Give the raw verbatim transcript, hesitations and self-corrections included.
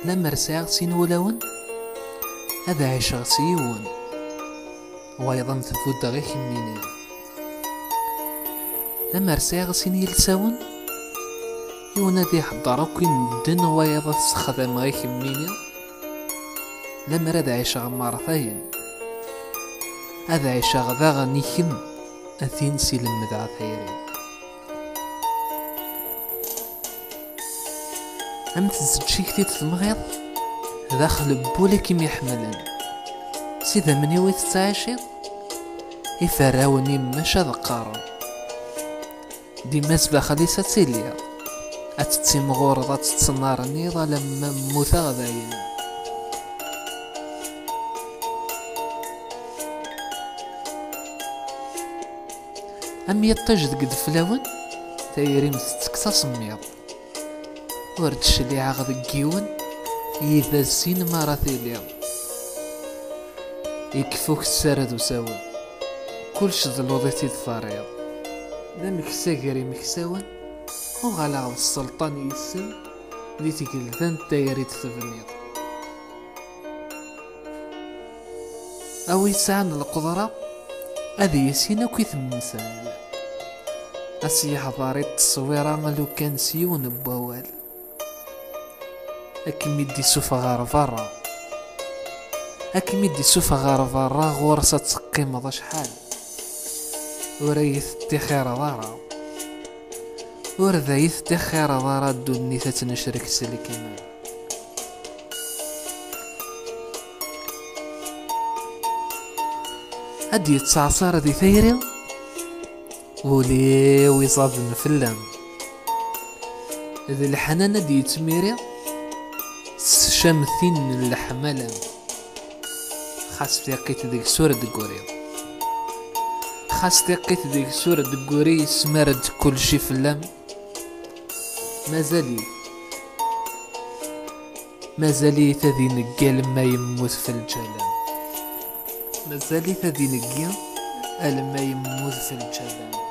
Lemmer sɛiɣ sin wulawen, ad ɛiceɣ s yiwen, wayeḍ am tbuddeɣ ikemmini. Lemmer sɛiɣ sin yilsawen, yiwen ad iḥeddar akk i medden, wayeḍ ad t-ssexdameɣ ikemmini. Lemmer ad ɛiceɣ mertayen, ad ɛiceɣ daɣen i kemm, a tin s-ilemdeɣ tayri. Am tzeǧǧigt i d-temɣiḍ daxel n wul i kem-iḥemmlen. S idammen-iw i tettɛiciḍ, iferrawen-im maca ad qqaren. Dima sdaxel-is ad tiliḍ, ad tettimɣureḍ, ad tettnerniḍ alamma mmuteɣ dayen. Am yiṭij deg ideflawen, tayri-m tettekkes asemmiḍ. Ur d-cliɛeɣ deg yiwen, yid-as sin mi ara tiliḍ. Ikfa ukessar d usawen, kullec d luḍ i t-id-terriḍ. D ameksa gar imeksawen, uɣaleɣ d sselṭan yes-sen, di tgelda n tayri d-tebniḍ. A wi yesɛan lqedra, ad yissin akk i temsal. A s-yeḥḍer i tteswira lukan s yiwen n wawal. Ad kem-id-issufeɣ ɣer berra. Ad kem-id-issufeɣ ɣer berra, ɣur-s ad teqqimeḍ acḥal. Ur iyi-tettixxireḍ ara. Ur d iyi-tettixxireḍ ara, ddunit ad tt-necrek s lkimal. Ad d-yettseɛṣar di tayri, ul-iw iẓaden fell-am. D leḥnan ad d-yettmiri s tcamtin n leḥmala. Xas tiqqit deg-s ur d-gguri. Xas tiqqit deg-s ur d-gguri, yesmar-d kullec fell-am. Mazal-it. Mazal-it ad ineggi alamma yemmut f lǧalam. Mazal-it ad ineggi alamma yemmut f lǧalam.